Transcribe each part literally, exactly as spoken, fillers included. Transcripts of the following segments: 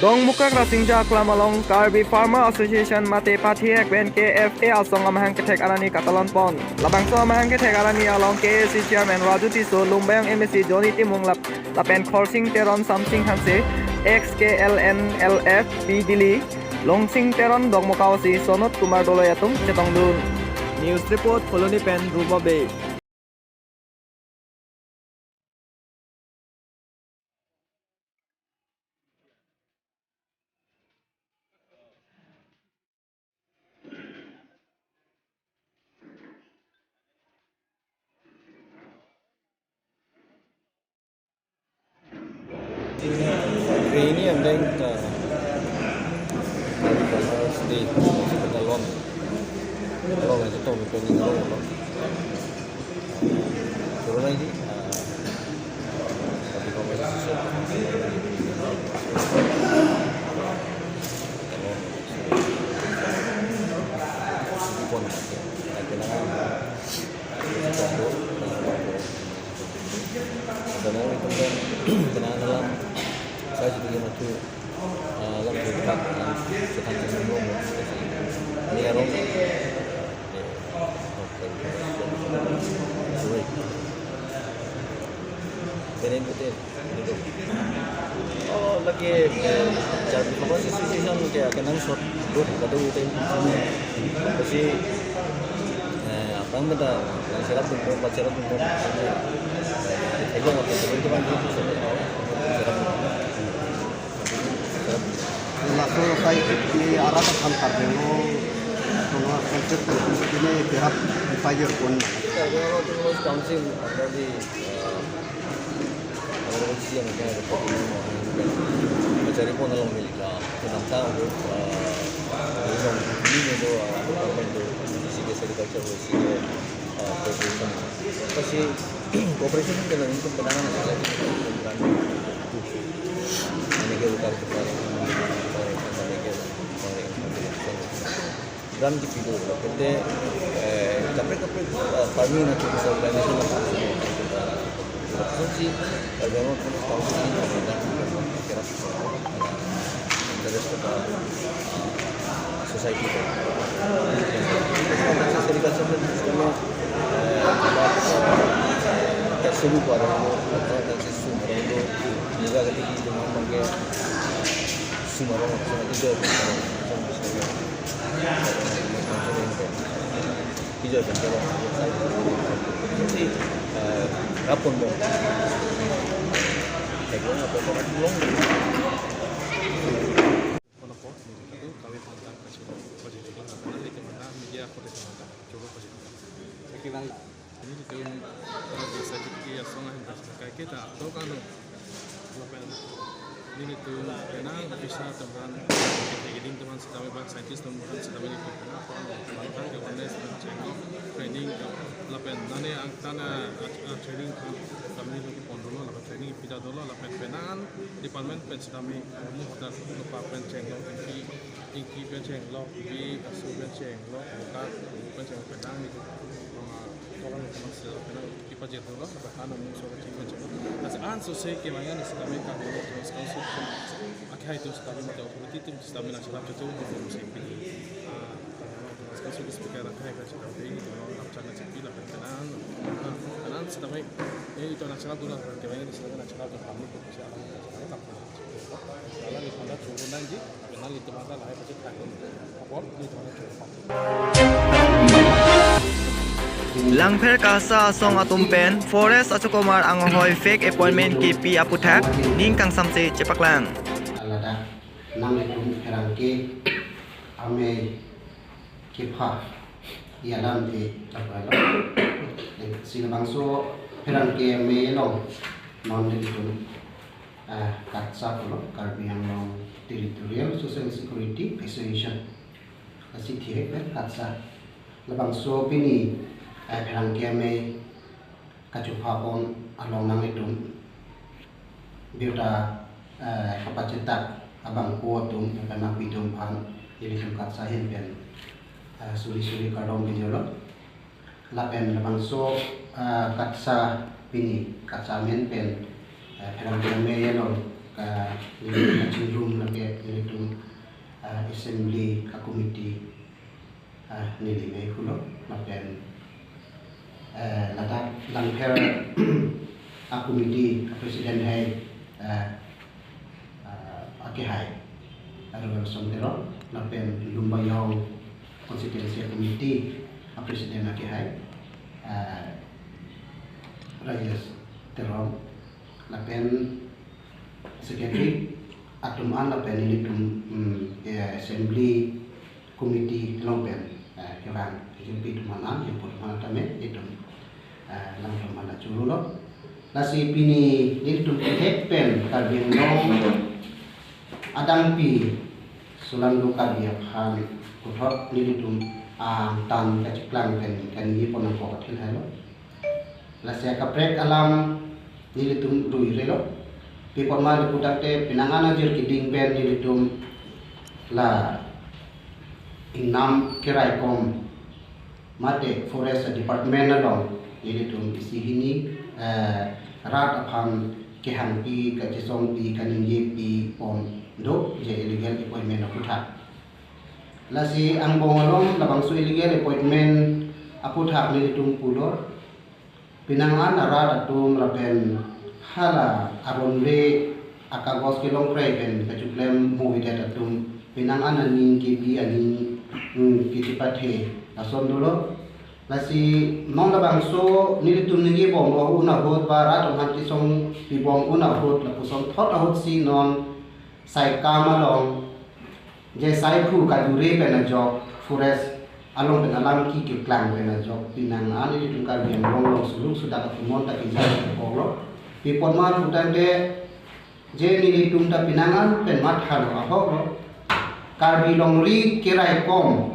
Dongmukak Rasinja Aklam along Karbi Farmer Association mate Pathi Hek pen K F A asong amahang kethek arni katalon pon. Labangso amahang kethek arni along K A C Chairman Raju Tisso, Lumbajong M A C Johnny Timung lap lapen Khorsing Teron, Samsing Hanse, ex K L N L F P Dili, Longsing Teron, Dokmoka O C Sonot Kumar Doloi atum chetongdun. News report Phuloni pen Rupa Bey. Training and then, uh, Day, hospital loan. Loan itu tahu betul ni, loan, loan. Turun lagi, uh, tapi kalau masih susah. Loan. Itu pun, ya. Tapi dengan Kadang itu kan, kadang dalam saya jadi yang itu, eh, dalam tempat, eh, setan sembung, ini arong, eh, sorry. Kenen betul. Oh, lagi, eh, Karbi Farmers Association ke akan nang short dot kado itu. Kasi, eh, apa yang kita, yang serap dulu, empat serap dulu. Itu waktu itu kan dulu serap. Laso sai ke arat akan Karbi Anglong, kono konsep ini terap dipajar pun. Karbi Anglong Autonomous Council ada di, eh, Honorable C M ke ada pun mencari pun along Melika. Sedang tahu, eh, along ini itu, eh, department itu, sigi agriculture, sigi, eh, cooperation. Kasi cooperation itu dalam itu penanganan lagi. Ini ke bukan kemarin, kemarin, kemarin, kemarin. Gram di pido, kete, eh, kaprek kaprek, eh, farming na tulis organization na tulis. Konsumsi, eh, memang tulis konsumsi, kira-kira, eh, interest ke society ko. Jadi, kan, eh, tak sungguh kuat, kan, tak sesungguh, juga ketika itu memang ke, sumaro, sumaro, itu, Ijo kan, kalau saya, eh, rapon mo. Saya bilang apa, apa, apa, belum. Kono ko, itu kami kontak ke sini, positif, nanti kemana, media apa, kemana, coba positif. Oke, Bang. Nelitum, eh, bisa jadi asong ahin, kaike ta do kano. Lapen nelitum penang officer teman, teknik teman setame, bang scientist teman setame nelitum penang, teman ke awareness, teman channel, training, lapen nane angtan a, a, training kan kami nelitum pon dolo, lapen training pida dolo, lapen penang department pen setame, mo hotel, lupa pen channel, ingki, ingki pen channel, ingki asu pen channel, buka pen channel penang nelitum. Tolong teman sila penang kipajet dolo, petang mung solo kipajet dolo. As an so se ke mangan sila me ka dolo, terus kau su akhai tu sila me mata authority tu sila me nang sila tu tu tu se pini. Ah, terus kau su speaker akhai ka sila tu tu nang chana cepi la penang. Penang sila me, eh, itu nang sila tu nang ke mangan sila me nang sila tu kami tu sila me nang sila me tak. Sila me pada turun lagi. Langpher KASA asong atum pen forest achokomar anghoi fake appointment kepi aputhak ning kangsamse chepaklang. Alada nanglitum pherangke amei kepha yalam de chapalo. Si labangso pherangke amei along non nelitum, eh, KATSA pulo, Karbi Anglong Territorial Social Security Association. Lasi thirek pen KATSA. Labangso pini, eh, pherangke amei kachopha pon along nanglitum birta, eh, kapachetak abangpo atum, eh, pen nangpi atum aphan, nelitum KATSA ahin pen, eh, suri suri kardom pajirlo. Lapen labangso, ah, KATSA pini, KATSA amen pen, ah, pherangke amei along, ah, neli kachingrum lake ah, assembly a-committee, ah, neli mei pulo, lapen, eh, ladak Langpher a-committee a-president hai, eh, ah, akehai Arul Som Teron, lapen Lumbajong constituency a-committee a-president akehai, eh, Rajesh Teron, lapen secretary atum an lapen nelitum, mm, eh, assembly committee along pen, eh, kevang J P atum an, J P atum an tame nelitum, eh, Langpher atum an churolo. Lasi pini nelitum kethek pen Karbi Anglong adangpi sulangdo Karbi aphan puthot nelitum angtan kacheklang pen kaningje pon nangkok athe lahelo. Lasi akaprek alam nelitum ruirelo. Pi apot ma lapu tangte penang an ajir keding pen nelitum la ingnam keraikom mate forest department along nelitum isi hini, eh, rat aphan kehangpi, kachesongpi, kaningjepi pon do je illegal appointment aputhak. Lasi angbong along labangso illegal appointment aputhak nelitum pulo. Penang an arat atum lapen hala aron le akagos kelongprek pen kachoklem moidet atum penang an aning kebi aning, hmm, kechepathe ason dolo. Lasi non labangso nelitum ningje bom ahut ahut ba rat aphan kesongpi bom ahut ahut lapuson thot ahut si non Saikam along je saiphu kadure pen ajok forest along pen alam keklang pen ajok penang an nelitum Karbi Anglong along suluk sudak atumon ta kejai apor lo. Pi apot ma lapu tangte je nelitum ta penang an pen mathalo ahok lo. Karbi longri keraikom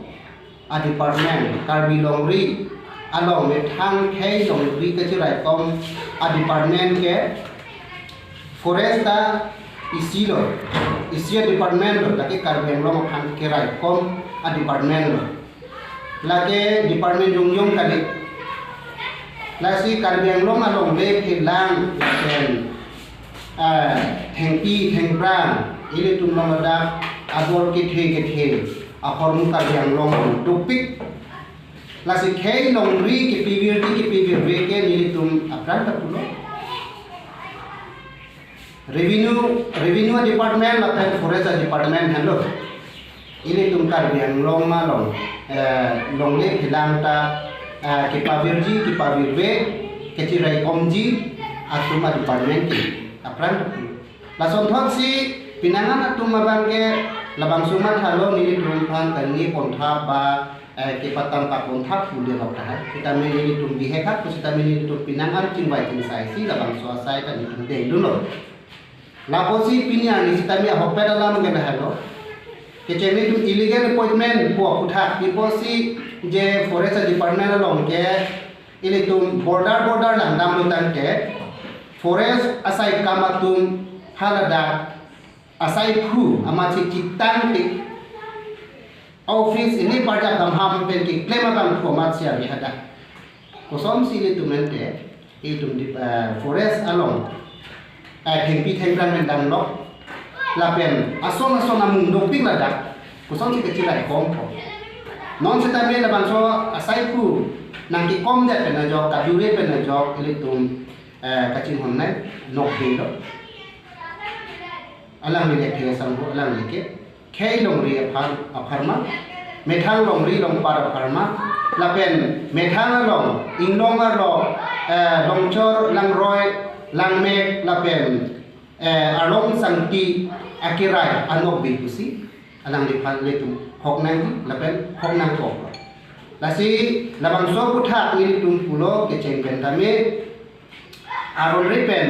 a-department, Karbi longri along methang khei longri kacheraikom a-department ke forest ta isi lo, isi a-department lo, lake Karbi Anglong aphan keraikom a-department lo. Lake department jongjong kali. Lasi Karbi Anglong alongle phelang lapen, eh, thengpi thengphrang ilitum along ladak abor kethe kethe ahormu Karbi Anglong dopik. Lasi khei longri kepavirji kepavirve ke nelitum aphrang ta pulo. Revenue, revenue department lapen forest department henlo. Ilitum Karbi Anglong along, eh, longle phelang ta, eh, kepavirji kepavirve, kechiraikomji atum a-department ke aphrang ta pulo. Lason thotsi penang an atum abang ke labangso mathalo nelitum aphan kaningje ponthap ba, eh, kepatang paponthap pu de lok tahai. Sitame nelitum bihek hak, sitame nelitum penang an chingvai chingsai si labangso asai ta nelitum dengdunlo. Lapusi pini arni sitame ahokpet alam ke lahelo. Kecheng nelitum illegal appointment pu aputhak, pi apotsi je forest department along ke ilitum border border langdamlo tangte forest asaikam atum haladak asaiphu amatsi chetangte office ini parjap damham pen keklem abangphu amatsi ave hadak. Kosonsi ilitum ente, ilitum di, eh, forest along, eh, thengpi thengphrang pen damlo, lapen ason ason amung dopik ladak, kosonsi kechiraikompo. Non sitame labangso asaiphu nangkekomdet pen ajok, kadure pen ajok, ilitum, eh, kachinghon nai, nokdelo. Alangli le theng sangho, alangli ke khei longri aphan apharma, methang longri longpar apharma, lapen methang along, inglong arlo, eh, longchor, langroi, langmek, lapen, eh, arlong sangti akerai anokbe pusi alangliphan ilitum hok nangji lapen hok nangkok. Lasi labangso aputhak nelitum pulo kecheng pen tame aron ri pen,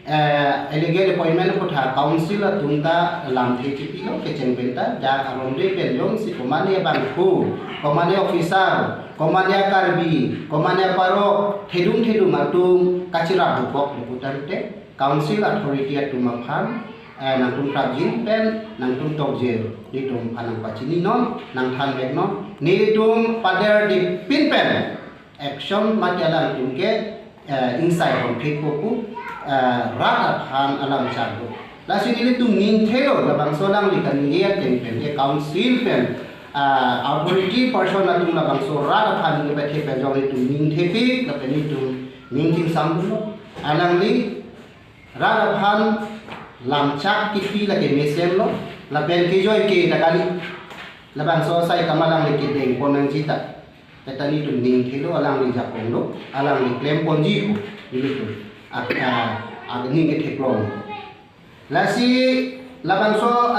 eh, illegal appointment aputhak council atum ta lamthe chipilo kecheng pen ta, dak aron ri pen jongsi komatne abangphu, komatne officer, komatne a-Karbi, komatne aparok, thedung thedung atum kachirap dokok lapu tangte council authority atum aphan, eh, nangtum prapjin pen nangtum tokjir, nelitum aphan nangpachininon, nangthanveknon, nelitum paderdipin pen action mati alangtum ke, eh, ingsai konflikt ko pu, eh, rat aphan alam chardo. Lasi nelitum ningthelo, labangso alangli kaningje ateng pen, ye council pen, ah, authority person atum labangso rat aphan ningje pathe pen jong nelitum ningthepik, lapen nelitum ning chingsam dunlo. Alangli rat aphan lamchak kipi lake mesenlo, lapen kejoi ke ta kali. Labangso asai akam alangli kedeng pon nangji ta. Petani nelitum ningthelo, alangli jakong lo, alangli klem ponji ko, nelitum ak-, ah, aning ketheklong. Lasi labangso